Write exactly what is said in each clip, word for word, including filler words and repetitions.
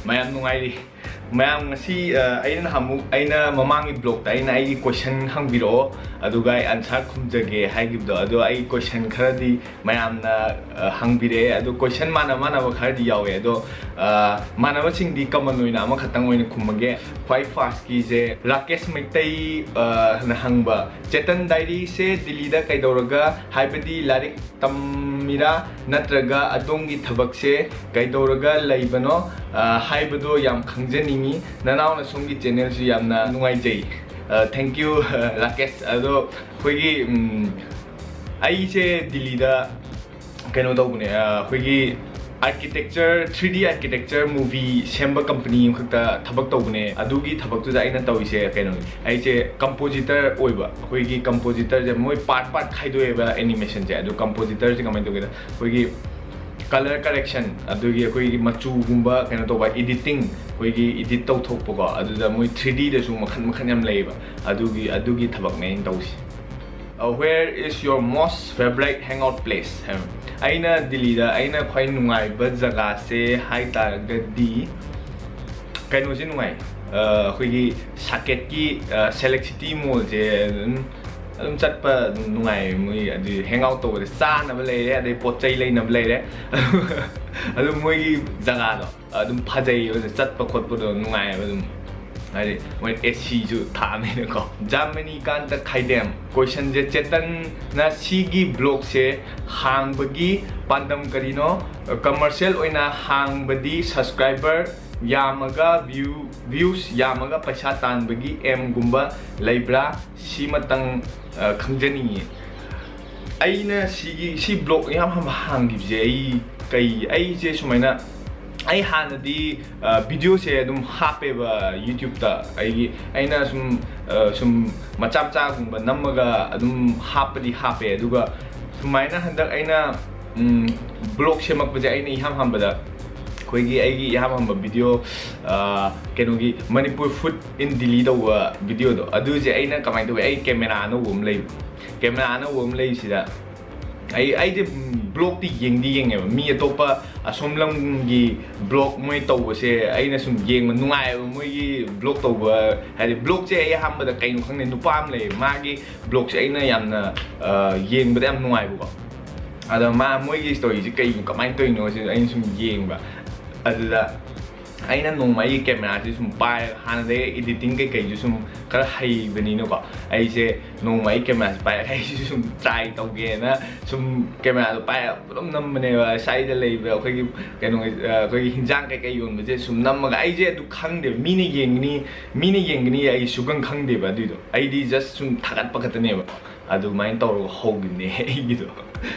ꯃꯌꯥꯝ ꯅꯨꯡꯉꯥꯏꯔꯤ꯫ ꯃꯌꯥꯝ ꯉꯁꯤ, ꯑ, ꯑꯩꯅ ꯅꯍꯥꯟꯃꯨꯛ, ꯑꯩꯅ ꯃꯃꯥꯡꯒꯤ vlogꯇ ꯑꯩꯅ ꯑꯩꯒꯤ question ꯍꯪꯕꯤꯔꯛꯑꯣ, ꯑꯗꯨꯒ ꯑꯩ answer ꯈꯨꯝꯖꯒꯦ ꯍꯥꯏꯈꯤꯕꯗꯣ, ꯑꯗꯣ ꯑꯩ question ꯈꯔꯗꯤ ꯃꯌꯥꯝꯅ, ꯑ, ꯍꯪꯕꯤꯔꯛꯑꯦ꯫ ꯑꯗꯣ question ꯃꯥꯟꯅ ꯃꯥꯟꯅꯕ ꯈꯔꯗꯤ ꯌꯥꯎꯋꯦ꯫ ꯑꯗꯣ, ꯑ, ꯃꯥꯟꯅꯕꯁꯤꯡꯗꯤ common ꯑꯣꯏꯅ ꯑꯃꯈꯛꯇꯪ ꯑꯣꯏꯅ ꯈꯨꯝꯃꯒꯦ꯫ ꯈ꯭ꯋꯥꯏ firstꯀꯤꯁꯦ ꯔꯥꯀꯦꯁ ꯃꯩꯇꯩ, ꯑ, ꯅ ꯍꯪꯕ, "ꯆꯦꯇꯟ diaryꯁꯦ ꯗꯤꯜꯂꯤꯗ ꯀꯩꯗꯧꯔꯒ, ꯍꯥꯏꯕꯗꯤ ꯂꯥꯏꯔꯤꯛ ꯇꯝꯃꯤꯔꯥ, ꯅꯠꯇ꯭ꯔꯒ ꯑꯗꯣꯝꯒꯤ ꯊꯕꯛꯁꯦ ꯀꯩꯗꯧꯔꯒ ꯂꯩꯕꯅꯣ, ꯑ, ꯍꯥꯏꯕꯗꯣ ꯌꯥꯝ ꯈꯪꯖꯅꯤꯡꯉꯤ꯫ ꯅꯅꯥꯎꯅ ꯁꯣꯝꯒꯤ channelꯁꯨ ꯌꯥꯝꯅ ꯅꯨꯡꯉꯥꯏꯖꯩ꯫" ꯑ, thank you, ꯔꯥꯀꯦꯁ꯫ ꯑꯗꯣ ꯑꯩꯈꯣꯏꯒꯤ, ꯎꯝ, ꯑꯩꯁꯦ ꯗꯤꯜꯂꯤꯗ ꯀꯩꯅꯣ ꯇꯧꯕꯅꯦ, ꯑ, ꯑꯩꯈꯣꯏꯒꯤ architecture, three D architecture movie ꯁꯦꯝꯕ company ꯑꯃꯈꯛꯇ ꯊꯕꯛ ꯇꯧꯕꯅꯦ꯫ ꯑꯗꯨꯒꯤ ꯊꯕꯛꯇꯨꯗ ꯑꯩꯅ ꯇꯧꯔꯤꯁꯦ ꯀꯩꯅꯣꯅꯤ, ꯑꯩꯁꯦ compositor ꯑꯣꯏꯕ꯫ ꯑꯩꯈꯣꯏꯒꯤ compositorꯁꯦ ꯃꯣꯏ part part ꯈꯥꯏꯗꯣꯛꯑꯦꯕ animationꯁꯦ꯫ ꯑꯗꯨ compositorꯁꯦ ꯀꯃꯥꯏꯅ ꯇꯧꯒꯦꯗ, ꯑꯩꯈꯣꯏꯒꯤ color correction, ꯑꯗꯨꯒꯤ ꯑꯩꯈꯣꯏꯒꯤ ꯃꯆꯨꯒꯨꯝꯕ ꯀꯩꯅꯣ ꯇꯧꯕ, editing, ꯑꯩꯈꯣꯏꯒꯤ edit ꯇꯧꯊꯣꯛꯄꯀꯣ, ꯑꯗꯨꯗ ꯃꯣꯏ three Dꯗꯁꯨ ꯃꯈꯜ ꯃꯈꯜ ꯌꯥꯝ ꯂꯩꯌꯦꯕ꯫ ꯑꯗꯨꯒꯤ, ꯑꯗꯨꯒꯤ ꯊꯕꯛꯅꯦ ꯑꯩꯅ ꯇꯧꯔꯤꯁꯦ꯫ ꯑ, "Where is your most favorite hangout place?" ꯍꯥꯏꯕ꯫ ꯑꯩꯅ ꯗꯤꯜꯂꯤꯗ ꯑꯩꯅ ꯈ꯭ꯋꯥꯏ ꯅꯨꯡꯉꯥꯏꯕ ꯖꯒꯥꯁꯦ ꯍꯥꯏ ꯇꯥꯔꯒꯗꯤ ꯀꯩꯅꯣꯁꯦ ꯅꯨꯡꯉꯥꯏ, ꯑ, ꯑꯩꯈꯣꯏꯒꯤ ꯁꯥꯀꯦꯠꯀꯤ, ꯑ, Select City Mallꯁꯦ ꯑꯗꯨꯝ, ꯑꯗꯨꯝ ꯆꯠꯄ ꯑꯗꯨꯝ ꯅꯨꯡꯉꯥꯏ꯫ ꯃꯣꯏ ꯑꯗꯨ hangout ꯇꯧꯕꯗ ꯆꯥꯅꯕ ꯂꯩꯔꯦ, ꯑꯗꯩ ꯄꯣꯠ ꯆꯩ ꯂꯩꯅꯕ ꯂꯩꯔꯦ꯫ ꯑꯗꯨ ꯃꯣꯏꯒꯤ ꯖꯒꯥꯗꯣ ꯑꯗꯨꯝ ꯐꯖꯩꯌꯦꯕ, ꯆꯠꯄ ꯈꯣꯠꯄꯗꯣ ꯅꯨꯡꯉꯥꯏꯌꯦꯕ ꯑꯗꯨꯝ, ꯍꯥꯏꯗꯤ ꯃꯣꯏ ACꯁꯨ ꯊꯥꯕꯅꯤꯅꯀꯣ꯫ ꯖꯥꯃꯅꯤꯀꯥꯟꯇ ꯈꯥꯏꯗꯦꯝ questionꯁꯦ, "ꯆꯦꯇꯟꯅ ꯁꯤꯒꯤ vlogꯁꯦ ꯍꯥꯡꯕꯒꯤ ꯄꯥꯟꯗꯝ ꯀꯔꯤꯅꯣ? Commercial ꯑꯣꯏꯅ ꯍꯥꯡꯕꯗꯤ subscriber ꯌꯥꯝꯃꯒ view, views ꯌꯥꯝꯃꯒ ꯄꯩꯁꯥ ꯇꯥꯟꯕꯒꯤ aimꯒꯨꯝꯕ ꯂꯩꯕ꯭ꯔꯥ? ꯁꯤꯃꯇꯪ, ꯑ, ꯈꯪꯖꯅꯤꯡꯉꯤ꯫" ꯑꯩꯅ ꯁꯤꯒꯤ, ꯁꯤ vlog ꯏꯍꯥꯟ ꯍꯥꯟꯕ ꯍꯥꯡꯈꯤꯕꯁꯦ ꯑꯩ ꯀꯩ, ꯑꯩꯁꯦ ꯁꯨꯃꯥꯏꯅ, ꯑꯩ ꯍꯥꯟꯅꯗꯤ, ꯑ, videoꯁꯦ ꯑꯗꯨꯝ ꯍꯥꯞꯄꯦꯕ YouTubeꯇ꯫ ꯑꯩꯒꯤ, ꯑꯩꯅ ꯁꯨꯝ, ꯑ, ꯁꯨꯝ ꯃꯆꯥ ꯃꯆꯥꯒꯨꯝꯕ ꯅꯝꯃꯒ ꯑꯗꯨꯝ ꯍꯥꯞꯄꯗꯤ ꯍꯥꯞꯄꯦ꯫ ꯑꯗꯨꯒ ꯁꯨꯃꯥꯏꯅ ꯍꯟꯗꯛ ꯑꯩꯅ, ꯎꯝ, vlog ꯁꯦꯝꯃꯛꯄꯁꯦ, ꯑꯩꯅ ꯏꯍꯥꯟ ꯍꯥꯟꯕꯗ ꯑꯩꯈꯣꯏꯒꯤ, ꯑꯩꯒꯤ ꯏꯍꯥꯟ ꯍꯥꯟꯕ video, ꯑ, ꯀꯩꯅꯣꯒꯤ Manipur food in Delhi ꯇꯧꯕ videoꯗꯣ, ꯑꯗꯨꯁꯦ ꯑꯩꯅ ꯀꯃꯥꯏꯅ ꯇꯧꯋꯤ, ꯑꯩ camera ꯑꯅꯧꯕ ꯑꯃ ꯂꯩꯕ꯫ Camera ꯑꯅꯧꯕ ꯑꯃ ꯂꯩꯕꯁꯤꯗ ꯑꯩ, ꯑꯩꯁꯦ, ꯎꯝ, ꯕ꯭ꯂꯣꯛꯇꯤ ꯌꯦꯡꯗꯤ ꯌꯦꯡꯉꯦꯕ, ꯃꯤ ꯑꯇꯣꯞꯄ ꯑꯁꯣꯝ ꯂꯝꯒꯤ ꯕ꯭ꯂꯣꯛ ꯃꯣꯏ ꯇꯧꯕꯁꯦ ꯑꯩꯅ ꯁꯨꯝ ꯌꯦꯡꯕ ꯅꯨꯡꯉꯥꯏꯌꯦꯕ꯫ ꯃꯣꯏꯒꯤ ꯕ꯭ꯂꯣꯛ ꯇꯧꯕ ꯍꯥꯏꯗꯤ, ꯕ꯭ꯂꯣꯛꯁꯦ ꯑꯩ ꯑꯍꯥꯟꯕꯗ ꯀꯩꯅꯣ ꯈꯪꯗꯦ, ꯅꯨꯄꯥ ꯑꯃ ꯂꯩꯌꯦ, ꯃꯥꯒꯤ ꯕ꯭ꯂꯣꯛꯁꯦ ꯑꯩꯅ ꯌꯥꯝꯅ ꯑ, ꯌꯦꯡꯕꯗ ꯌꯥꯝ ꯅꯨꯡꯉꯥꯏꯕꯀꯣ꯫ ꯑꯗꯣ ꯃꯥ ꯃꯣꯏꯒꯤ ꯁ꯭ꯇꯣꯔꯤꯁꯦ ꯀꯩꯅꯣ, ꯀꯃꯥꯏꯅ ꯇꯧꯔꯤꯅꯣ ꯁꯤ ꯑꯩꯅ ꯁꯨꯝ ꯌꯦꯡꯕ꯫ ꯑꯗꯨꯗ ꯑꯩꯅ ꯅꯣꯡꯃ ꯑꯩꯒꯤ ꯀꯦꯃꯦꯔꯥꯁꯦ ꯁꯨꯝ ꯄꯥꯏꯔꯒ, ꯍꯥꯟꯅꯗꯒꯤ ꯏꯗꯤꯇꯤꯡ ꯀꯩꯀꯩꯁꯨ ꯁꯨꯝ ꯈꯔ ꯍꯩꯕꯅꯤꯅꯀꯣ, ꯑꯩꯁꯦ ꯅꯣꯡꯃ ꯑꯩ ꯀꯦꯃꯦꯔꯥꯁꯦ ꯄꯥꯏꯔꯒ ꯑꯩꯁꯨ ꯁꯨꯝ ꯇ꯭ꯔꯥꯏ ꯇꯧꯒꯦꯅ ꯁꯨꯝ ꯀꯦꯃꯦꯔꯥꯗꯣ ꯄꯥꯏꯔꯒ ꯄꯨꯂꯞ ꯅꯝꯕꯅꯦꯕ꯫ ꯁ꯭ꯋꯥꯏꯗ ꯂꯩꯕ ꯑꯩꯈꯣꯏꯒꯤ ꯀꯩꯅꯣ, ꯑꯩꯈꯣꯏꯒꯤ ꯍꯤꯟꯖꯥꯡ ꯀꯩꯀꯩ ꯌꯣꯟꯕꯁꯦ ꯁꯨꯝ ꯅꯝꯃꯒ, ꯑꯩꯁꯦ ꯑꯗꯨ ꯈꯪꯗꯦꯕ, ꯃꯤꯅ ꯌꯦꯡꯒꯅꯤ, ꯃꯤꯅ ꯌꯦꯡꯒꯅꯤ ꯑꯩ ꯁꯨꯈꯪ ꯈꯪꯗꯦꯕ ꯑꯗꯨꯏꯗꯣ꯫ ꯑꯩꯗꯤ ꯖꯁ ꯁꯨꯝ ꯊꯥꯒꯠꯄ ꯈꯛꯇꯅꯦꯕ꯫ ꯑꯗꯨꯃꯥꯏꯅ ꯇꯧꯔꯒ ꯍꯧꯈꯤꯕꯅꯦ ꯑꯩꯒꯤꯗꯣ꯫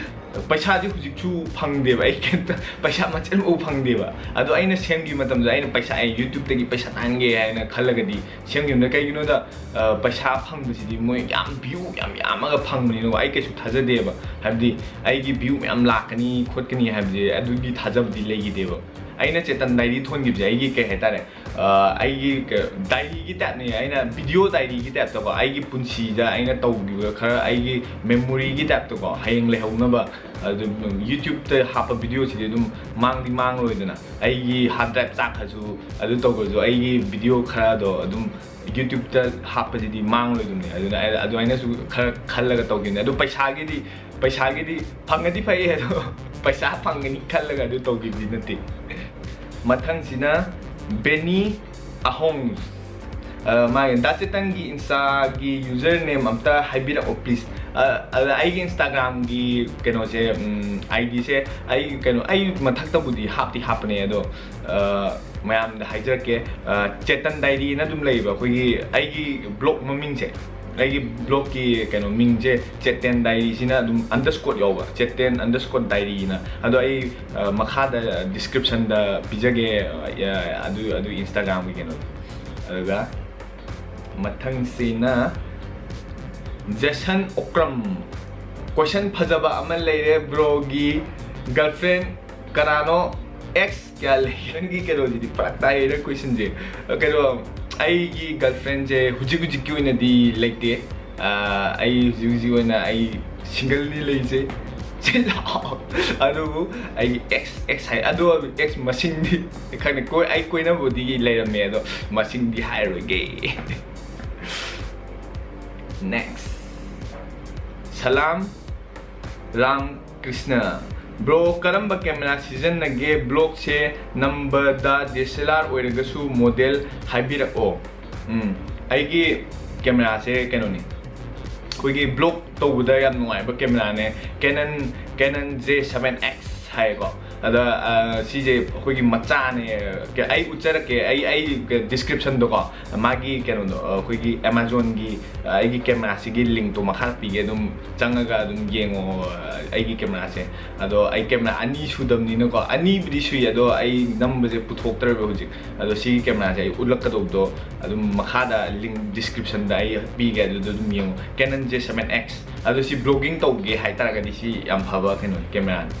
ꯄꯩꯁꯥꯗꯤ ꯍꯧꯖꯤꯛꯁꯨ ꯐꯪꯗꯦꯕ, ꯑꯩ ꯀꯩꯝꯇ ꯄꯩꯁꯥ ꯃꯆꯦꯠ ꯑꯃꯐꯥꯎ ꯐꯪꯗꯦꯕ꯫ ꯑꯗꯣ ꯑꯩꯅ ꯁꯦꯝꯈꯤꯕ ꯃꯇꯝꯗ ꯑꯩꯅ ꯄꯩꯁꯥ, ꯑꯩ YouTube-ꯇꯒꯤ ꯄꯩꯁꯥ ꯇꯥꯟꯒꯦ ꯍꯥꯏꯅ ꯈꯜꯂꯒꯗꯤ ꯁꯦꯝꯈꯤꯕꯅ꯫ ꯀꯩꯒꯤꯅꯣꯗ, ꯑ, ꯄꯩꯁꯥ ꯐꯪꯕꯁꯤꯗꯤ ꯃꯣꯏ ꯌꯥꯝ view ꯌꯥꯝ ꯌꯥꯝꯃꯒ ꯐꯪꯕꯅꯤꯅꯀꯣ, ꯑꯩ ꯀꯩꯁꯨ ꯊꯥꯖꯗꯦꯕ꯫ ꯍꯥꯏꯕꯗꯤ ꯑꯩꯒꯤ view ꯃꯌꯥꯝ ꯂꯥꯛꯀꯅꯤ ꯈꯣꯠꯀꯅꯤ ꯍꯥꯏꯕꯁꯦ, ꯑꯗꯨꯒꯤ ꯊꯥꯖꯕꯗꯤ ꯂꯩꯈꯤꯗꯦꯕ꯫ ꯑꯩꯅ ꯆꯦꯇꯟ ꯗꯥꯏꯔꯤ ꯊꯣꯟꯈꯤꯕꯁꯦ ꯑꯩꯒꯤ, ꯀꯩ ꯍꯥꯏꯇꯥꯔꯦ, ꯑ, ꯑꯩꯒꯤ ꯀ-, ꯗꯥꯏꯔꯤꯒꯤ ꯇꯥꯏꯞꯅꯦ, ꯑꯩꯅ ꯚꯤꯗꯤꯑꯣ ꯗꯥꯏꯔꯤꯒꯤ ꯇꯥꯏꯞꯇꯀꯣ, ꯑꯩꯒꯤ ꯄꯨꯟꯁꯤꯗ ꯑꯩꯅ ꯇꯧꯈꯤꯕ ꯈꯔ, ꯑꯩꯒꯤ ꯃꯦꯃꯣꯔꯤꯒꯤ ꯇꯥꯏꯞꯇꯀꯣ, ꯍꯌꯦꯡ ꯂꯩꯍꯧꯅꯕ꯫ ꯑꯗꯨ YouTube-ꯇ ꯍꯥꯞꯄ ꯚꯤꯗꯤꯑꯣꯁꯤꯗꯤ ꯑꯗꯨꯝ ꯃꯥꯡꯗꯤ ꯃꯥꯡꯂꯣꯏꯗꯅ, ꯑꯩꯒꯤ hard drive ꯆꯥꯛꯈ꯭ꯔꯁꯨ, ꯑꯗꯨ ꯇꯧꯈ꯭ꯔꯁꯨ, ꯑꯩꯒꯤ ꯚꯤꯗꯤꯑꯣ ꯈꯔꯗꯣ ꯑꯗꯨꯝ YouTube-ꯇ ꯍꯥꯞꯄꯁꯤꯗꯤ ꯃꯥꯡꯂꯣꯏꯗꯕꯅꯦ꯫ ꯑꯗꯨꯅ ꯑꯩ ꯑꯗꯨꯃꯥꯏꯅꯁꯨ ꯈꯔ ꯈꯜꯂꯒ ꯇꯧꯈꯤꯕꯅꯦ꯫ ꯑꯗꯣ ꯄꯩꯁꯥꯒꯤꯗꯤ, ꯄꯩꯁꯥꯒꯤꯗꯤ ꯐꯪꯉꯗꯤ ꯐꯩ, ꯑꯗꯣ ꯄꯩꯁꯥ ꯐꯪꯒꯅꯤ ꯈꯜꯂꯒ ꯑꯗꯨ ꯇꯧꯈꯤꯕꯗꯤ ꯅꯠꯇꯦ꯫ ꯃꯊꯪꯁꯤꯅ ꯕꯦꯅꯤ ꯑꯍꯣꯡ꯫ ꯑ, ꯃꯥꯒꯤ ꯗꯥ ꯆꯦꯇꯟꯒꯤ Insta-ꯒꯤ username ꯑꯝꯇ ꯍꯥꯏꯕꯤꯔꯛꯑꯣ please꯫ ꯑ, ꯑꯗ ꯑꯩꯒꯤ Instagram-ꯒꯤ ꯀꯩꯅꯣꯁꯦ, ꯎꯝ, ID-ꯁꯦ ꯑꯩ ꯀꯩꯅꯣ, ꯑꯩ ꯃꯊꯛꯇꯕꯨꯗꯤ ꯍꯥꯞꯇꯤ ꯍꯥꯞꯄꯅꯦ, ꯑꯗꯣ, ꯑ, ꯃꯌꯥꯝꯗ ꯍꯥꯏꯖꯔꯛꯀꯦ꯫ ꯑ, ꯆꯦꯇꯟ ꯗꯥꯏꯔꯤꯅ ꯑꯗꯨꯝ ꯂꯩꯌꯦꯕ ꯑꯩꯈꯣꯏꯒꯤ, ꯑꯩꯒꯤ blog ꯃꯃꯤꯡꯁꯦ꯫ ꯑꯩꯒꯤ blog-ꯀꯤ ꯀꯩꯅꯣ ꯃꯤꯡꯁꯦ ꯆꯦꯇꯟ ꯗꯥꯏꯔꯤꯁꯤꯅ ꯑꯗꯨꯝ underscore ꯌꯥꯎꯕ, ꯆꯦꯇꯟ underscore ꯗꯥꯏꯔꯤꯅ꯫ ꯑꯗꯣ ꯑꯩ, ꯑ, ꯃꯈꯥꯗ description-ꯗ ꯄꯤꯖꯒꯦ, ꯑ, ꯑꯗꯨ, ꯑꯗꯨ Instagram-ꯒꯤ ꯀꯩꯅꯣꯗꯣ꯫ ꯑꯗꯨꯒ ꯃꯊꯪꯁꯤꯅ ꯖꯦꯁꯟ ꯑꯣꯀ꯭ꯔꯝ꯫ Question ꯐꯖꯕ ꯑꯃ ꯂꯩꯔꯦ, bro-ꯒꯤ girlfriend ꯀꯅꯥꯅꯣ? Ex ꯀꯌꯥ ꯂꯩꯒꯦ? ꯅꯪꯒꯤ ꯀꯩꯅꯣꯁꯤꯗꯤ ꯄꯨꯔꯥ ꯇꯥꯏꯌꯦ, ꯅꯪ question-ꯁꯦ꯫ ꯀꯩꯅꯣ, ꯑꯩꯒꯤ girlfriend-ꯁꯦ ꯍꯧꯖꯤꯛ ꯍꯧꯖꯤꯛꯀꯤ ꯑꯣꯏꯅꯗꯤ ꯂꯩꯇꯦ꯫ ꯑꯥ, ꯑꯩ ꯍꯧꯖꯤꯛ ꯍꯧꯖꯤꯛ ꯑꯣꯏꯅ ꯑꯩ single-ꯅꯤ ꯂꯩꯖꯩ꯫ ꯆꯤꯜ ꯂꯥꯎ꯫ ꯑꯗꯨꯕꯨ ꯑꯩꯒꯤ ꯑꯦꯛꯁ ꯑꯦꯛꯁ ꯍꯥꯏ ꯑꯗꯨ ꯑꯦꯛꯁ ꯃꯁꯤꯡꯗꯤ ꯈꯪꯗꯦ꯫ ꯀꯣꯏ ꯑꯩ ꯀꯣꯏꯅꯕꯕꯨꯗꯤ ꯂꯩꯔꯝꯃꯦ, ꯑꯗꯣ ꯃꯁꯤꯡꯗꯤ ꯍꯥꯏꯔꯣꯏꯒꯦ꯫ Next. ꯁꯂꯥꯝ ꯔꯥꯝ ꯀ꯭ꯔꯤꯁꯅ꯫ ꯕ꯭ꯔꯣ, ꯀꯔꯝꯕ ꯀꯦꯃꯦꯔꯥ ꯁꯤꯖꯤꯟꯅꯒꯦ? ꯕ꯭ꯂꯣꯛꯁꯦ ꯅꯝꯕꯗ ꯗꯤ ꯑꯦꯁ ꯑꯦꯜ ꯑꯥꯔ ꯑꯣꯏꯔꯒꯁꯨ ꯃꯣꯗꯦꯜ ꯍꯥꯏꯕꯤꯔꯛꯑꯣ꯫ ꯎꯝ, ꯑꯩꯒꯤ ꯀꯦꯃꯦꯔꯥꯁꯦ ꯀꯩꯅꯣꯅꯤ, ꯑꯩꯈꯣꯏꯒꯤ ꯕ꯭ꯂꯣꯛ ꯇꯧꯕꯗ ꯌꯥꯝ ꯅꯨꯡꯉꯥꯏꯕ ꯀꯦꯃꯦꯔꯥꯅꯦ꯫ Canon, Canon J seven X ꯍꯥꯏꯌꯦꯀꯣ꯫ ꯑꯗ, ꯑ, ꯁꯤꯁꯦ ꯑꯩꯈꯣꯏꯒꯤ ꯃꯆꯥꯅꯦ꯫ ꯀ-, ꯑꯩ ꯎꯠꯆꯔꯛꯀꯦ, ꯑꯩ, ꯑꯩ ꯗꯤꯁꯀ꯭ꯔꯤꯞꯁꯟꯗꯀꯣ ꯃꯥꯒꯤ ꯀꯩꯅꯣꯗꯣ, ꯑ, ꯑꯩꯈꯣꯏꯒꯤ ꯑꯦꯃꯥꯖꯣꯟꯒꯤ, ꯑ, ꯑꯩꯒꯤ ꯀꯦꯃꯦꯔꯥꯁꯤꯒꯤ ꯂꯤꯡꯛꯇꯣ ꯃꯈꯥꯗ ꯄꯤꯒꯦ, ꯑꯗꯨꯝ ꯆꯪꯉꯒ ꯑꯗꯨꯝ ꯌꯦꯡꯉꯣ, ꯑ, ꯑꯩꯒꯤ ꯀꯦꯃꯦꯔꯥꯁꯦ꯫ ꯑꯗꯣ ꯑꯩ ꯀꯦꯃꯦꯔꯥ ꯑꯅꯤ ꯁꯨꯗꯕꯅꯤꯅꯀꯣ, ꯑꯅꯤꯕꯨꯗꯤ ꯁꯨꯏ, ꯑꯗꯣ ꯑꯩ ꯅꯝꯕꯁꯦ ꯄꯨꯊꯣꯛꯇ꯭ꯔꯦꯕ ꯍꯧꯖꯤꯛ꯫ ꯑꯗꯣ ꯁꯤꯒꯤ ꯀꯦꯃꯦꯔꯥꯁꯦ ꯑꯩ ꯎꯠꯂꯛꯀꯗꯧꯕꯗꯣ ꯑꯗꯨꯝ ꯃꯈꯥꯗ ꯂꯤꯡꯛ ꯗꯤꯁꯀ꯭ꯔꯤꯞꯁꯟꯗ ꯑꯩ ꯄꯤꯒꯦ, ꯑꯗꯨꯗ ꯑꯗꯨꯝ ꯌꯦꯡꯉꯣ꯫ Canon J seven X꯫ ꯑꯗꯣ ꯁꯤ ꯕ꯭ꯂꯣꯒꯤꯡ ꯇꯧꯒꯦ ꯍꯥꯏꯇꯥꯔꯒꯗꯤ ꯁꯤ ꯌꯥꯝ ꯐꯕ ꯀꯩꯅꯣ ꯀꯦꯃꯦꯔꯥꯅꯤ꯫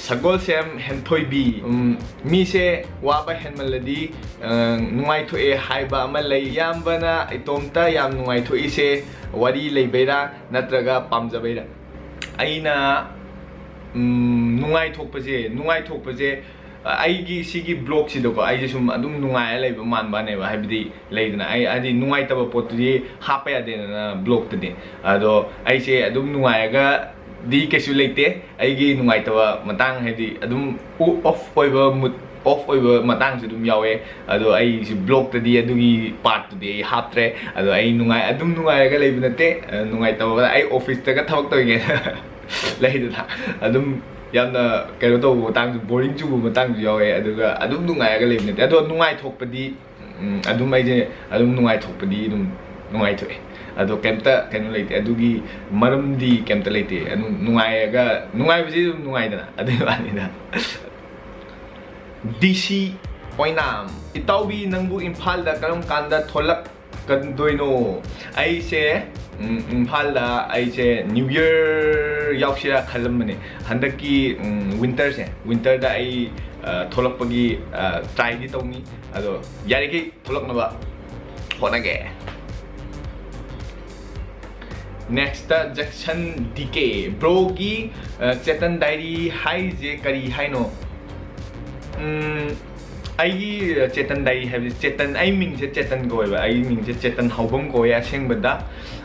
ꯁꯒꯣꯜꯁꯦꯝ ꯍꯦꯟꯊꯣꯏꯕꯤ, ꯎꯝ, ꯃꯤꯁꯦ ꯋꯥꯕ ꯍꯦꯟꯃꯜꯂꯗꯤ, ꯑ, ꯅꯨꯡꯉꯥꯏꯊꯣꯛꯑꯦ ꯍꯥꯏꯕ ꯑꯃ ꯂꯩ꯫ ꯏꯌꯥꯝꯕꯅ ꯏꯇꯣꯝꯇ ꯌꯥꯝ ꯅꯨꯡꯉꯥꯏꯊꯣꯛꯏꯁꯦ ꯋꯥꯔꯤ ꯂꯩꯕꯩꯔꯥ ꯅꯠꯇ꯭ꯔꯒ ꯄꯥꯝꯖꯕꯩꯔꯥ? ꯑꯩꯅ, ꯎꯝ, ꯅꯨꯡꯉꯥꯏꯊꯣꯛꯄꯁꯦ, ꯅꯨꯡꯉꯥꯏꯊꯣꯛꯄꯁꯦ, ꯑ, ꯑꯩꯒꯤ ꯁꯤꯒꯤ ꯕ꯭ꯂꯣꯛꯁꯤꯗꯀꯣ ꯑꯩꯁꯦ ꯁꯨꯝ ꯑꯗꯨꯝ ꯅꯨꯡꯉꯥꯏꯔ ꯂꯩꯕ ꯃꯥꯟꯕꯅꯦꯕ꯫ ꯍꯥꯏꯕꯗꯤ ꯂꯩꯗꯅ, ꯑꯩ ꯍꯥꯏꯗꯤ ꯅꯨꯡꯉꯥꯏꯇꯕ ꯄꯣꯠꯇꯨꯗꯤ ꯍꯥꯞꯄ ꯌꯥꯗꯦꯗꯅ ꯕ꯭ꯂꯣꯛꯇꯗꯤ꯫ ꯑꯗꯣ ꯑꯩꯁꯦ ꯑꯗꯨꯝ ꯅꯨꯡꯉꯥꯏꯔꯒꯗꯤ ꯀꯩꯁꯨ ꯂꯩꯇꯦ꯫ ꯑꯩꯒꯤ ꯅꯨꯡꯉꯥꯏꯇꯕ ꯃꯇꯥꯡ ꯍꯥꯏꯗꯤ ꯑꯗꯨꯝ ꯑꯣꯐ ꯑꯣꯏꯕ, ꯃꯨꯠ ꯑꯣꯐ ꯑꯣꯏꯕ ꯃꯇꯥꯡꯁꯨ ꯑꯗꯨꯝ ꯌꯥꯎꯋꯦ꯫ ꯑꯗꯣ ꯑꯩꯁꯤ ꯕ꯭ꯂꯣꯛꯇꯗꯤ ꯑꯗꯨꯒꯤ ꯄꯥꯔꯠꯇꯨꯗꯤ ꯑꯩ ꯍꯥꯞꯇ꯭ꯔꯦ꯫ ꯑꯗꯣ ꯑꯩ ꯅꯨꯡꯉꯥꯏ-, ꯑꯗꯨꯝ ꯅꯨꯡꯉꯥꯏꯔꯒ ꯂꯩꯕ ꯅꯠꯇꯦ꯫ ꯑ, ꯅꯨꯡꯉꯥꯏꯇꯕ ꯑꯩ ꯑꯣꯐꯤꯁꯇꯒ ꯊꯕꯛ ꯇꯧꯔꯤꯉꯩꯗ ꯂꯩꯗꯅ ꯑꯗꯨꯝ ꯌꯥꯝꯅ ꯀꯩꯅꯣ ꯇꯧꯕ ꯃꯇꯥꯡꯁꯨ, ꯕꯣꯔꯤꯡ ꯆꯨꯕ ꯃꯇꯥꯡꯁꯨ ꯌꯥꯎꯋꯦ, ꯑꯗꯨꯒ ꯑꯗꯨꯝ ꯅꯨꯡꯉꯥꯏꯔꯒ ꯂꯩꯕ ꯅꯠꯇꯦ꯫ ꯑꯗꯣ ꯅꯨꯡꯉꯥꯏꯊꯣꯛꯄꯗꯤ, ꯎꯝ, ꯑꯗꯨꯝ ꯑꯩꯁꯦ ꯑꯗꯨꯝ ꯅꯨꯡꯉꯥꯏꯊꯣꯛꯄꯗꯤ ꯑꯗꯨꯝ ꯅꯨꯡꯉꯥꯏꯊꯣꯛꯑꯦ꯫ ꯑꯗꯣ ꯀꯩꯝꯇ ꯀꯩꯅꯣ ꯂꯩꯇꯦ, ꯑꯗꯨꯒꯤ ꯃꯔꯝꯗꯤ ꯀꯩꯝꯇ ꯂꯩꯇꯦ꯫ ꯑꯗꯨꯝ ꯅꯨꯡꯉꯥꯏꯔꯒ, ꯅꯨꯡꯉꯥꯏꯕꯁꯤ ꯑꯗꯨꯝ ꯅꯨꯡꯉꯥꯏꯗꯅ, ꯑꯗꯨꯒꯤ ꯋꯥꯅꯤꯗ꯫ ꯗꯤ ꯁꯤ ꯑꯣꯏꯅꯥꯝ, ꯏꯇꯥꯎꯕꯤ, ꯅꯪꯕꯨ ꯏꯝꯐꯥꯜꯗ ꯀꯔꯝ ꯀꯥꯟꯗ ꯊꯣꯛꯂꯛꯀꯗꯣꯏꯅꯣ? ꯑꯩꯁꯦ, ꯎꯝ, ꯏꯝꯐꯥꯜꯗ ꯑꯩꯁꯦ ꯅ꯭ꯌꯨ ꯌꯔ ꯌꯥꯎꯁꯤꯔꯥ ꯈꯜꯂꯝꯕꯅꯦ꯫ ꯍꯟꯗꯛꯀꯤ, ꯎꯝ, ꯋꯤꯟꯇꯔꯁꯦ, ꯋꯤꯟꯇꯔꯗ ꯑꯩ, ꯑ, ꯊꯣꯛꯂꯛꯄꯒꯤ, ꯑ, ꯇ꯭ꯔꯥꯏꯗꯤ ꯇꯧꯅꯤ꯫ ꯑꯗꯣ ꯌꯥꯔꯤꯈꯩ ꯊꯣꯛꯂꯛꯅꯕ ꯍꯣꯠꯅꯒꯦ꯫ Next, Jackson D K, bro ꯒꯤ ꯆꯦꯇꯟ ꯗꯥꯏꯔꯤ ꯍꯥꯏꯁꯦ ꯀꯔꯤ ꯍꯥꯏꯅꯣ? ꯎꯝ, ꯑꯩꯒꯤ ꯆꯦꯇꯟ ꯗꯥꯏꯔꯤ ꯍꯥꯏꯕꯁꯦ, ꯆꯦꯇꯟ, ꯑꯩ ꯃꯤꯡꯁꯦ ꯆꯦꯇꯟ ꯀꯧꯋꯦꯕ, ꯑꯩꯒꯤ ꯃꯤꯡꯁꯦ ꯆꯦꯇꯟ ꯍꯥꯎꯕꯝ ꯀꯧꯋꯦ ꯑꯁꯦꯡꯕꯗ꯫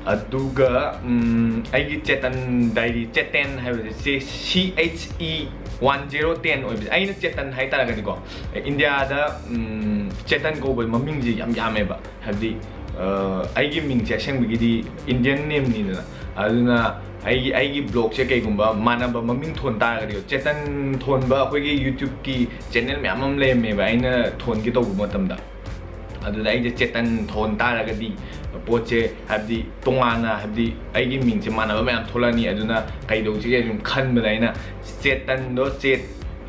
ꯑꯗꯨꯒ ꯎꯝ, ꯑꯩꯒꯤ ꯆꯦꯇꯟ ꯗꯥꯏꯔꯤ, ꯆꯦꯇꯦꯟ ꯍꯥꯏꯕꯁꯦ, ꯁꯤ H E one zero ten ꯑꯣꯏꯕꯁꯦ, ꯑꯩꯅ ꯆꯦꯇꯟ ꯍꯥꯏꯇꯥꯔꯒꯗꯤꯀꯣ, ꯏꯟꯗꯤꯌꯥꯗ ꯎꯝ, ꯆꯦꯇꯟ ꯀꯧꯕ ꯃꯃꯤꯡꯁꯦ ꯌꯥꯝ ꯌꯥꯝꯃꯦꯕ꯫ ꯍꯥꯏꯕꯗꯤ ꯑ, ꯑꯩꯒꯤ ꯃꯤꯡꯁꯦ ꯑꯁꯦꯡꯕꯒꯤꯗꯤ Indian name ꯅꯤꯗꯅ, ꯑꯗꯨꯅ ꯑꯩꯒꯤ, ꯑꯩꯒꯤ ꯕ꯭ꯂꯣꯛꯁꯦ ꯀꯩꯒꯨꯝꯕ ꯃꯥꯟꯅꯕ ꯃꯃꯤꯡ ꯊꯣꯟ ꯇꯥꯔꯒꯗꯤ, ꯆꯦꯇꯟ ꯊꯣꯟꯕ ꯑꯩꯈꯣꯏꯒꯤ YouTube ꯀꯤ ꯆꯦꯅꯦꯜ ꯃꯌꯥꯝ ꯑꯃ ꯂꯩꯔꯝꯃꯦꯕ ꯑꯩꯅ ꯊꯣꯟꯒꯦ ꯇꯧꯕ ꯃꯇꯝꯗ꯫ ꯑꯗꯨꯗ ꯑꯩꯁꯦ ꯆꯦꯇꯟ ꯊꯣꯟ ꯇꯥꯔꯒꯗꯤ ꯄꯣꯠꯁꯦ, ꯍꯥꯏꯕꯗꯤ ꯇꯣꯉꯥꯟꯅ, ꯍꯥꯏꯕꯗꯤ ꯑꯩꯒꯤ ꯃꯤꯡꯁꯦ ꯃꯥꯟꯅꯕ ꯃꯌꯥꯝ ꯊꯣꯛꯂꯛꯑꯅꯤ, ꯑꯗꯨꯅ ꯀꯩꯗꯧꯁꯤꯒꯦ ꯁꯨꯝ ꯈꯟꯕꯗ ꯑꯩꯅ ꯆꯦꯇꯟꯗꯣ ꯆꯦꯠ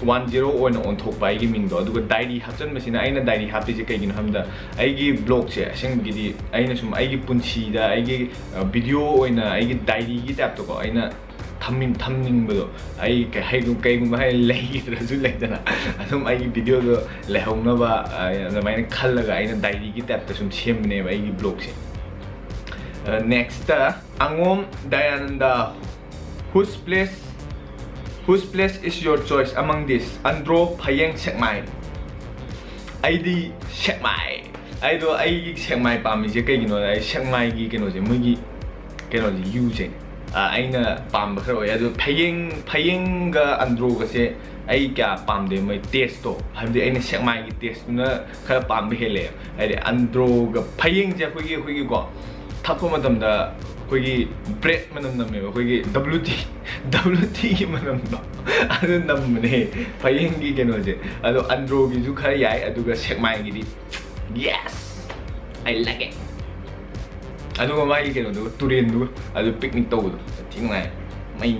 ꯋꯥꯟ ꯖꯦꯔꯣ ꯑꯣꯏꯅ ꯑꯣꯟꯊꯣꯛꯄ ꯑꯩꯒꯤ ꯃꯤꯡꯗꯣ꯫ ꯑꯗꯨꯒ ꯗꯥꯏꯔꯤ ꯍꯥꯞꯆꯟꯕꯁꯤꯅ, ꯑꯩꯅ ꯗꯥꯏꯔꯤ ꯍꯥꯞꯄꯤꯁꯦ ꯀꯩꯒꯤꯅꯣ ꯍꯥꯏꯕꯗ, ꯑꯩꯒꯤ ꯕ꯭ꯂꯣꯛꯁꯦ ꯑꯁꯦꯡꯕꯒꯤꯗꯤ ꯑꯩꯅ ꯁꯨꯝ ꯑꯩꯒꯤ ꯄꯨꯟꯁꯤꯗ ꯑꯩꯒꯤ, ꯑ, ꯚꯤꯗꯤꯑꯣ ꯑꯣꯏꯅ ꯑꯩꯒꯤ ꯗꯥꯏꯔꯤꯒꯤ ꯇꯥꯏꯞꯇꯀꯣ, ꯑꯩꯅ ꯊꯝꯅꯤꯡ-, ꯊꯝꯅꯤꯡꯕꯗꯣ, ꯑꯩ ꯀꯩ ꯍꯥꯏ-, ꯀꯩꯒꯨꯝꯕ ꯍꯥꯏ ꯂꯩꯈꯤꯗ꯭ꯔꯁꯨ ꯂꯩꯗꯅ, ꯑꯗꯨꯝ ꯑꯩꯒꯤ ꯚꯤꯗꯤꯑꯣꯗꯣ ꯂꯩꯍꯧꯅꯕ, ꯑ, ꯑꯗꯨꯃꯥꯏꯅ ꯈꯜꯂꯒ ꯑꯩꯅ ꯗꯥꯏꯔꯤꯒꯤ ꯇꯥꯏꯞꯇ ꯁꯨꯝ ꯁꯦꯝꯕꯅꯦꯕ ꯑꯩꯒꯤ ꯕ꯭ꯂꯣꯛꯁꯦ꯫ ꯑ, next, ꯑꯉꯣꯝ Dayananda, whose place, whose place is your choice among this? Andro, ꯐꯌꯦꯡ, ꯁꯦꯛꯃꯥꯏ꯫ ꯑꯩꯗꯤ ꯁꯦꯛꯃꯥꯏ꯫ ꯑꯩꯗꯣ, ꯑꯩꯒꯤ ꯁꯦꯛꯃꯥꯏ ꯄꯥꯝꯃꯤꯁꯦ ꯀꯩꯒꯤꯅꯣꯗ, ꯑꯩ ꯁꯦꯛꯃꯥꯏꯒꯤ ꯀꯩꯅꯣꯁꯦ, ꯃꯣꯏꯒꯤ ꯀꯩꯅꯣꯁꯦ, ꯌꯨꯁꯦ, ꯑ, ꯑꯩꯅ ꯄꯥꯝꯕ ꯈꯔ ꯑꯣꯏ꯫ ꯑꯗꯣ ꯐꯌꯦꯡ, ꯐꯌꯦꯡꯒ ꯑꯟꯗ꯭ꯔꯣꯒꯁꯦ ꯑꯩ ꯀꯌꯥ ꯄꯥꯝꯗꯦ, ꯃꯣꯏ ꯇꯦꯁꯇꯣ꯫ ꯍꯥꯏꯕꯗꯤ ꯑꯩꯅ ꯁꯦꯛꯃꯥꯏꯒꯤ ꯇꯦꯁꯇꯨꯅ ꯈꯔ ꯄꯥꯝꯕ ꯍꯦꯜꯂꯦ꯫ ꯍꯥꯏꯗꯤ ꯑꯟꯗ꯭ꯔꯣꯒ ꯐꯌꯦꯡꯁꯦ ꯑꯩꯈꯣꯏꯒꯤ, ꯑꯩꯈꯣꯏꯒꯤꯀꯣ, ꯊꯛꯄ ꯃꯇꯝꯗ ꯑꯩꯈꯣꯏꯒꯤ ꯕ꯭ꯔꯦꯗ ꯃꯅꯝ ꯅꯝꯃꯦꯕ, ꯑꯩꯈꯣꯏꯒꯤ ꯗꯕ꯭ꯂꯤꯎ ꯇꯤ, ꯗꯕ꯭ꯂꯤꯎ ꯇꯤꯒꯤ ꯃꯅꯝꯗꯣ ꯑꯗꯨ ꯅꯝꯕꯅꯦ ꯐꯌꯦꯡꯒꯤ ꯀꯩꯅꯣꯁꯦ꯫ ꯑꯗꯣ ꯑꯟꯗ꯭ꯔꯣꯒꯤꯁꯨ ꯈꯔ ꯌꯥꯏ, ꯑꯗꯨꯒ ꯁꯦꯛꯃꯥꯏꯒꯤꯗꯤ, yes, I like it꯫ ꯑꯗꯨꯒ ꯃꯥꯒꯤ ꯀꯩꯅꯣꯗꯨꯒ, ꯇꯨꯔꯦꯟꯗꯨꯒ, ꯑꯗꯨ ꯄꯤꯛꯅꯤꯛ ꯇꯧꯕꯗꯣ ꯊꯤ ꯅꯨꯡꯉꯥꯏ, ꯃꯩ꯫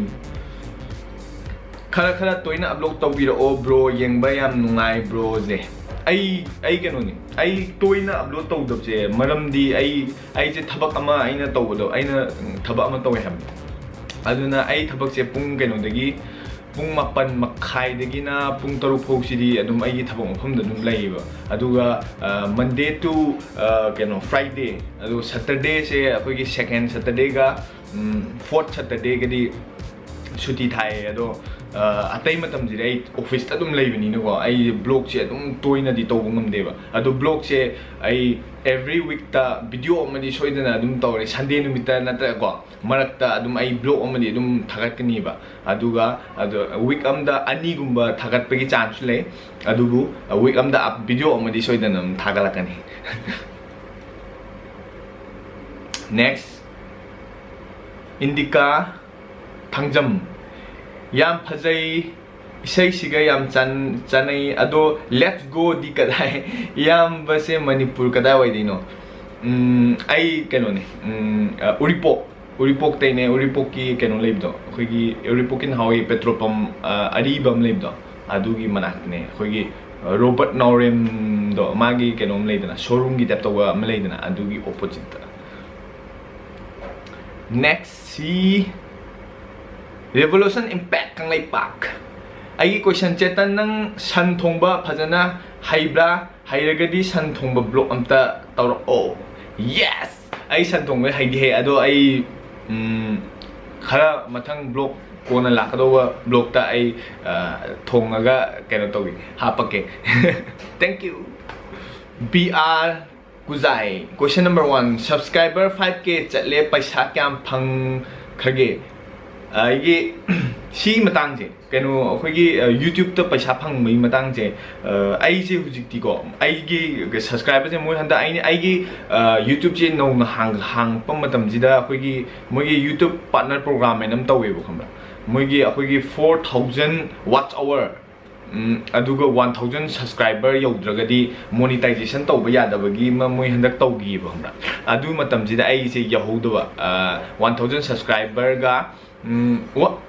ꯈꯔ ꯈꯔ ꯇꯣꯏꯅ ꯑꯞꯂꯣꯗ ꯇꯧꯕꯤꯔꯛꯑꯣ ꯕ꯭ꯔꯣ, ꯌꯦꯡꯕ ꯌꯥꯝ ꯅꯨꯡꯉꯥꯏ ꯕ꯭ꯔꯣꯁꯦ꯫ ꯑꯩ, ꯑꯩ ꯀꯩꯅꯣꯅꯤ, ꯑꯩ ꯇꯣꯏꯅ ꯑꯞꯂꯣꯗ ꯇꯧꯗꯕꯁꯦ ꯃꯔꯝꯗꯤ ꯑꯩ, ꯑꯩꯁꯦ ꯊꯕꯛ ꯑꯃ ꯑꯩꯅ ꯇꯧꯕꯗꯣ, ꯑꯩꯅ ꯊꯕꯛ ꯑꯃ ꯇꯧꯋꯦ ꯍꯥꯏꯕꯅꯤ꯫ ꯑꯗꯨꯅ ꯑꯩ ꯊꯕꯛꯁꯦ ꯄꯨꯡ ꯀꯩꯅꯣꯗꯒꯤ, ꯄꯨꯡ ꯃꯥꯄꯟ ꯃꯈꯥꯏꯗꯒꯤꯅ ꯄꯨꯡ ꯇꯔꯨꯛ ꯐꯥꯎꯁꯤꯗꯤ ꯑꯗꯨꯝ ꯑꯩꯒꯤ ꯊꯕꯛ ꯃꯐꯝꯗ ꯑꯗꯨꯝ ꯂꯩꯌꯦꯕ꯫ ꯑꯗꯨꯒ, ꯑ, Monday to, ꯑ, ꯀꯩꯅꯣ, Friday, ꯑꯗꯨꯒ Saturdayꯁꯦ ꯑꯩꯈꯣꯏꯒꯤ second Saturdayꯒ ꯐꯣꯔꯠ ꯁꯇꯔꯗꯦꯒꯗꯤ ꯁꯨꯇꯤ ꯊꯥꯏꯌꯦ꯫ ꯑꯗꯣ ꯑ, ꯑꯇꯩ ꯃꯇꯝꯁꯤꯗꯤ ꯑꯩ ꯑꯣꯐꯤꯁꯇ ꯑꯗꯨꯝ ꯂꯩꯕꯅꯤꯅꯀꯣ, ꯑꯩ ꯕ꯭ꯂꯣꯛꯁꯦ ꯑꯗꯨꯝ ꯇꯣꯏꯅꯗꯤ ꯇꯧꯕ ꯉꯝꯗꯦꯕ꯫ ꯑꯗꯣ ꯕ꯭ꯂꯣꯛꯁꯦ ꯑꯩ ꯑꯦꯚ꯭ꯔꯤ ꯋꯤꯛꯇ ꯚꯤꯗꯤꯑꯣ ꯑꯃꯗꯤ ꯁꯣꯏꯗꯅ ꯑꯗꯨꯝ ꯇꯧꯔꯦ, ꯁꯟꯗꯦ ꯅꯨꯃꯤꯠꯇ ꯅꯠꯇ꯭ꯔꯒꯀꯣ, ꯃꯔꯛꯇ ꯑꯗꯨꯝ ꯑꯩ ꯕ꯭ꯂꯣꯛ ꯑꯃꯗꯤ ꯑꯗꯨꯝ ꯊꯥꯒꯠꯀꯅꯤꯕ꯫ ꯑꯗꯨꯒ ꯑꯗꯣ ꯋꯤꯛ ꯑꯝꯗ ꯑꯅꯤꯒꯨꯝꯕ ꯊꯥꯒꯠꯄꯒꯤ ꯆꯥꯟꯁꯁꯨ ꯂꯩ꯫ ꯑꯗꯨꯕꯨ ꯋꯤꯛ ꯑꯝꯗ ꯚꯤꯗꯤꯑꯣ ꯑꯃꯗꯤ ꯁꯣꯏꯗꯅ ꯑꯗꯨꯝ ꯊꯥꯒꯠꯂꯛꯀꯅꯤ꯫ Next, indica Thangjam. ꯌꯥꯝ ꯐꯖꯩ, ꯏꯁꯩꯁꯤꯒ ꯌꯥꯝ ꯆꯥꯟ-, ꯆꯥꯟꯅꯩ꯫ ꯑꯗꯣ Let's Go ꯗꯤ ꯀꯗꯥꯏ? ꯏꯌꯥꯝꯕꯁꯦ ꯃꯅꯤꯄꯨꯔ ꯀꯗꯥꯏꯋꯥꯏꯗꯩꯅꯣ? ꯎꯝ, ꯑꯩ ꯀꯩꯅꯣꯅꯦ, ꯎꯝ, ꯑ, ꯎꯔꯤꯄꯣꯛ, ꯎꯔꯤꯄꯣꯛꯇꯩꯅꯦ꯫ ꯎꯔꯤꯄꯣꯛꯀꯤ ꯀꯩꯅꯣ ꯂꯩꯕꯗꯣ, ꯑꯩꯈꯣꯏꯒꯤ ꯎꯔꯤꯄꯣꯛꯀꯤ ꯅꯍꯥꯟꯋꯥꯏ ꯄꯦꯇ꯭ꯔꯣꯜ ꯄꯝ, ꯑ, ꯑꯔꯤꯕ ꯑꯃ ꯂꯩꯕꯗꯣ, ꯑꯗꯨꯒꯤ ꯃꯅꯥꯛꯇꯅꯦ꯫ ꯑꯩꯈꯣꯏꯒꯤ, ꯑ, ꯔꯣꯕꯔꯠ ꯅꯥꯎꯔꯦꯝꯗꯣ, ꯃꯥꯒꯤ ꯀꯩꯅꯣꯝ ꯂꯩꯗꯅ, ꯁꯣꯔꯨꯝꯒꯤ ꯇꯥꯏꯞ ꯇꯧꯕ ꯑꯃ ꯂꯩꯗꯅ, ꯑꯗꯨꯒꯤ ꯑꯣꯄꯣꯖꯤꯠꯇ꯫ Next ꯁꯤ Revolution Impact ꯀꯪꯂꯩꯄꯥꯛ꯫ ꯑꯩꯒꯤ question, ꯆꯦꯇꯟ, ꯅꯪ ꯁꯟ ꯊꯣꯡꯕ ꯐꯖꯅ ꯍꯩꯕ꯭ꯔꯥ? ꯍꯩꯔꯒꯗꯤ ꯁꯟ ꯊꯣꯡꯕ ꯕ꯭ꯂꯣꯛ ꯑꯝꯇ ꯇꯧꯔꯛꯑꯣ꯫ Yes! ꯑꯩ ꯁꯟ ꯊꯣꯡꯕ ꯍꯩꯗꯤ ꯍꯩ, ꯑꯗꯣ ꯑꯩ, ꯎꯝ, ꯈꯔ ꯃꯊꯪ ꯕ꯭ꯂꯣꯛ, ꯀꯣꯟꯅ ꯂꯥꯛꯀꯗꯧꯕ ꯕ꯭ꯂꯣꯛꯇ ꯑꯩ, ꯑ, ꯊꯣꯡꯉꯒ ꯀꯩꯅꯣ ꯇꯧꯒꯦ, ꯍꯥꯞꯄꯛꯀꯦ꯫ Thank you. ꯕꯤ ꯑꯥꯔ ꯀꯨꯖꯥꯏ, question number one, subscriber five K ꯆꯠꯂꯦ, ꯄꯩꯁꯥ ꯀꯌꯥꯝ ꯐꯪꯈ꯭ꯔꯒꯦ? ꯑꯩꯒꯤ ꯁꯤ ꯃꯇꯥꯡꯁꯦ, ꯀꯩꯅꯣ, ꯑꯩꯈꯣꯏꯒꯤ, ꯑ, YouTube-ꯇ ꯄꯩꯁꯥ ꯐꯪꯕꯒꯤ ꯃꯇꯥꯡꯁꯦ, ꯑ, ꯑꯩꯁꯦ ꯍꯧꯖꯤꯛꯇꯤꯀꯣ, ꯑꯩꯒꯤ subscriber-ꯁꯦ ꯃꯣꯏ ꯍꯟꯗꯛ ꯑꯩꯅ, ꯑꯩꯒꯤ, ꯑ, YouTube-ꯁꯦ ꯅꯧꯅ ꯍꯥꯡ-, ꯍꯥꯡꯉꯛꯄ ꯃꯇꯝꯁꯤꯗ ꯑꯩꯈꯣꯏꯒꯤ ꯃꯣꯏꯒꯤ YouTube Partner Program ꯍꯥꯏꯅ ꯑꯃ ꯇꯧꯋꯦꯕ, ꯈꯪꯕ꯭ꯔꯥ? ꯃꯣꯏꯒꯤ ꯑꯩꯈꯣꯏꯒꯤ four thousand watch hour ꯎꯝ, ꯑꯗꯨꯒ one thousand subscriber ꯌꯧꯗ꯭ꯔꯒꯗꯤ monetization ꯇꯧꯕ ꯌꯥꯗꯕꯒꯤ ꯑꯃ ꯃꯣꯏ ꯍꯟꯗꯛ ꯇꯧꯈꯤꯌꯦꯕ, ꯈꯪꯕ꯭ꯔꯥ? ꯑꯗꯨ ꯃꯇꯝꯁꯤꯗ ꯑꯩꯁꯦ ꯌꯧꯍꯧꯗꯕ, ꯑ, one thousand subscriber-ꯒ, ꯎꯝ, ꯋꯥ-,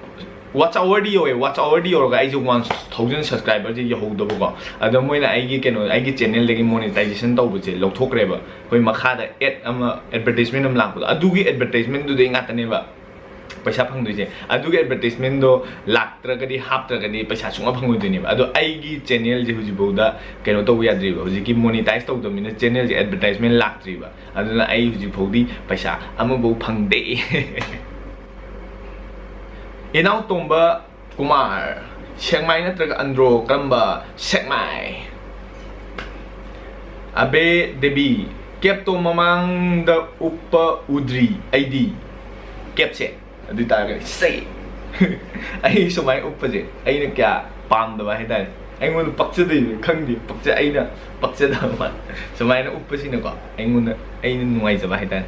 watch hour-ꯗꯤ ꯌꯧꯋꯦ, watch hour-ꯗꯤ ꯌꯧꯔꯒ ꯑꯩꯁꯦ one thousand subscriber-ꯁꯦ ꯌꯧꯍꯧꯗꯕꯀꯣ꯫ ꯑꯗꯣ ꯃꯣꯏꯅ ꯑꯩꯒꯤ ꯀꯩꯅꯣ, ꯑꯩꯒꯤ channel-ꯗꯒꯤ monetization ꯇꯧꯕꯁꯦ ꯂꯧꯊꯣꯛꯈ꯭ꯔꯦꯕ꯫ ꯑꯩꯈꯣꯏ ꯃꯈꯥꯗ ad ꯑꯃ, advertisement ꯑꯃ ꯂꯥꯛꯄꯗꯣ, ꯑꯗꯨꯒꯤ advertisement-ꯗꯨꯗꯩ ꯉꯥꯛꯇꯅꯦꯕ ꯄꯩꯁꯥ ꯐꯪꯗꯣꯏꯁꯦ꯫ ꯑꯗꯨꯒꯤ ꯑꯦꯗꯚꯔꯇꯤꯁꯃꯦꯟꯗꯣ ꯂꯥꯛꯇ꯭ꯔꯒꯗꯤ, ꯍꯥꯞꯇ꯭ꯔꯒꯗꯤ ꯄꯩꯁꯥ ꯁꯨꯡꯐꯪ ꯐꯪꯉꯣꯏꯗꯣꯏꯅꯦꯕ꯫ ꯑꯗꯣ ꯑꯩꯒꯤ ꯆꯦꯅꯦꯜꯁꯦ ꯍꯧꯖꯤꯛꯐꯥꯎꯗ ꯀꯩꯅꯣ ꯇꯧꯕ ꯌꯥꯗ꯭ꯔꯤꯕ, ꯍꯧꯖꯤꯛꯀꯤ ꯃꯣꯅꯤꯇꯥꯏꯁ ꯇꯧꯗꯕꯅꯤꯅ ꯆꯦꯅꯦꯜꯁꯦ ꯑꯦꯗꯚꯔꯇꯥꯏꯁꯃꯦꯟ ꯂꯥꯛꯇ꯭ꯔꯤꯕ꯫ ꯑꯗꯨꯅ ꯑꯩ ꯍꯧꯖꯤꯛꯐꯥꯎꯗꯤ ꯄꯩꯁꯥ ꯑꯃꯐꯥꯎ ꯐꯪꯗꯦ꯫ ꯏꯅꯥꯎ ꯇꯣꯝꯕ ꯀꯨꯃꯥꯔ, ꯁꯦꯛꯃꯥꯏ ꯅꯠꯇ꯭ꯔꯒ ꯑꯟꯗ꯭ꯔꯣ, ꯀꯔꯝꯕ? ꯁꯦꯛꯃꯥꯏ꯫ ꯑꯕꯦ ꯗꯦꯕꯤ, ꯀꯦꯞꯇꯣ ꯃꯃꯥꯡꯗ ꯎꯞꯄ ꯎꯗ꯭ꯔꯤ ꯑꯩꯗꯤ꯫ ꯀꯦꯞꯁꯦ ꯑꯗꯨ ꯑꯣꯏꯇꯥꯔꯒꯗꯤ ꯁꯦ꯫ ꯑꯩ ꯁꯨꯃꯥꯏꯅ ꯎꯞꯄꯁꯦ ꯑꯩꯅ ꯀꯌꯥ ꯄꯥꯝꯗꯕ ꯍꯥꯏꯇꯥꯔꯦ꯫ ꯑꯩꯉꯣꯟꯗ ꯄꯛꯆꯗꯣꯏꯅꯤ ꯈꯪꯗꯦ, ꯄꯛꯆ ꯑꯩꯅ ꯄꯛꯆꯗꯕ ꯃꯥꯜꯂꯦ꯫ ꯁꯨꯃꯥꯏꯅ ꯎꯞꯄꯁꯤꯅꯀꯣ ꯑꯩꯉꯣꯟꯗ, ꯑꯩꯅ ꯅꯨꯡꯉꯥꯏꯖꯕ ꯍꯥꯏꯇꯥꯔꯦ꯫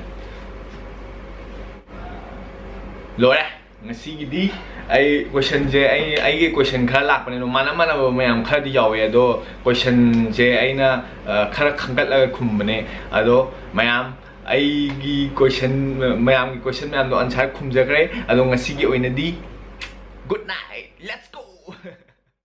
ꯂꯣꯏꯔꯦ꯫ ꯉꯁꯤꯒꯤꯗꯤ ꯑꯩ ꯀꯣꯏꯁꯟꯁꯦ, ꯑꯩ, ꯑꯩꯒꯤ ꯀꯣꯏꯁꯟ ꯈꯔ ꯂꯥꯛꯄꯅꯦ, ꯑꯗꯣ ꯃꯥꯟꯅ ꯃꯥꯟꯅꯕ ꯃꯌꯥꯝ ꯈꯔꯗꯤ ꯌꯥꯎꯋꯦ꯫ ꯑꯗꯣ ꯀꯣꯏꯁꯟꯁꯦ ꯑꯩꯅ, ꯑ, ꯈꯔ ꯈꯟꯒꯠꯂꯒ ꯈꯨꯝꯕꯅꯦ꯫ ꯑꯗꯣ ꯃꯌꯥꯝ, ꯑꯩꯒꯤ ꯀꯣꯏꯁꯟ, ꯃꯌꯥꯝꯒꯤ ꯀꯣꯏꯁꯟ ꯃꯌꯥꯝꯗꯣ ꯑꯟꯁꯔ ꯈꯨꯝꯖꯈ꯭ꯔꯦ꯫ ꯑꯗꯣ ꯉꯁꯤꯒꯤ ꯑꯣꯏꯅꯗꯤ good night, let's go꯫